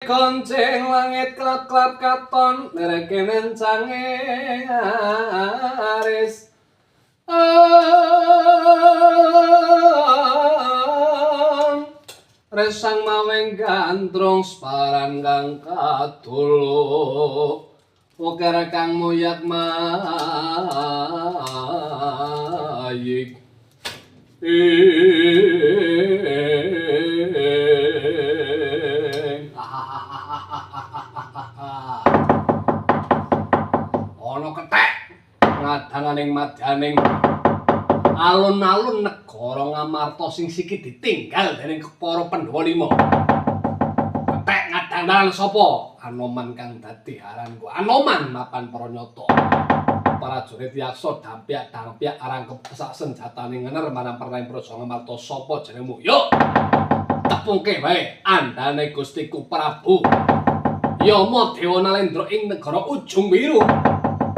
Gonceng langit klap-klap katon lereke nencange aris. Resang maweng gandrung separan kang kadulu ukir kang muyak mayik. Ana kethek ngadanganing madyaning alun-alun negara Ngamarta sing siki ditinggal dening para Pandhawa lima. Kethek ngadang sapa? Anoman kang dadi aranku. Anoman mapan pranyata. Prajurit yaksa dampyak-dampyak arang kepesak senjatane ngener marang perang Praja Ngamarta. Sapa jenengmu? Yo. Tepungke wae andane Gustiku Prabu Yama Dewa Nalendra ing negara Ujung Biru.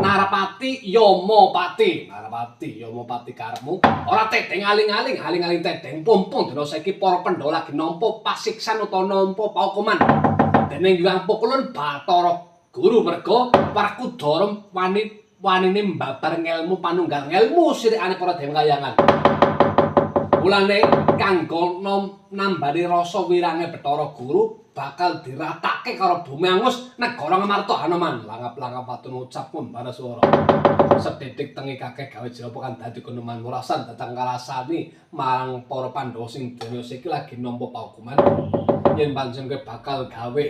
Narapati Yamapati. Narapati Yamapati karepmu ora tedeng aling-aling, aling-aling tedeng pumpung dina saiki para Pandhawa lagi nampa pasiksan utawa nampa paukuman dening Hyang Pukulun Bathara Guru merga Werkudara wani wanine mbabar ngelmu panunggal ngelmu sirikane para dewa kayangan. Mulane kanggo nambani rasa wirange Bathara Guru bakal diratake karo bumi angus negara Ngamarta. Hanoman langap-langap watun ucap ngumbara swara. Sedidik tengi kakeh gawe jaba kang dadi guneman murasan datang kalasani marang para Pandhawa sing dene iki lagi nampa paukuman yen pancen kowe bakal gawe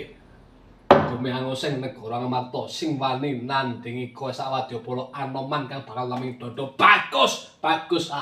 bumi angus ing negara Ngamarta sing wani nandingi kowe sawadyabala Anoman kang bakal laming dodo. Bagus, bagus.